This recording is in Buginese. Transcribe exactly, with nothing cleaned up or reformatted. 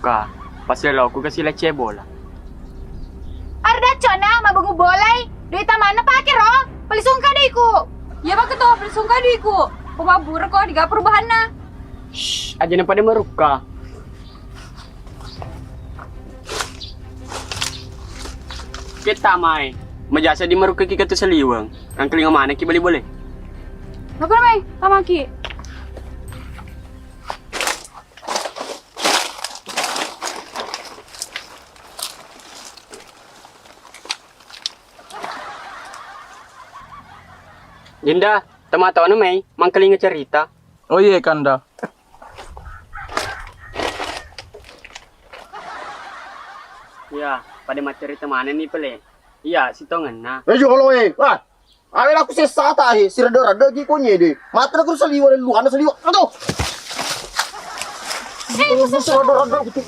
Ka, pas eloku kasi lecce bola. Arda cona mabengu bolai, duit tamanna pake ro, pelisungka diku. Iya, pake to, pelisungka diku. Pemabur ko diga perubahanna. Shh, aja na pada merukka. Kita mai, majasa di merukka ki katu saliweng. Rangkelinga mana ki bali boleh. Apa mai, tamaki. Dinda, tama tau mai, mangkalinga cerita. Oh iye, Kanda. Iya, pada maccerita mana ni pele? Iya, sitongenna. Eh, jolo, eh. Wah, awe laku sessa ta, eh. Sirada-rada gi konye de. Mata ku saliwa, luana saliwa. Aduh. Eh, musuh. Sirada-rada gitu.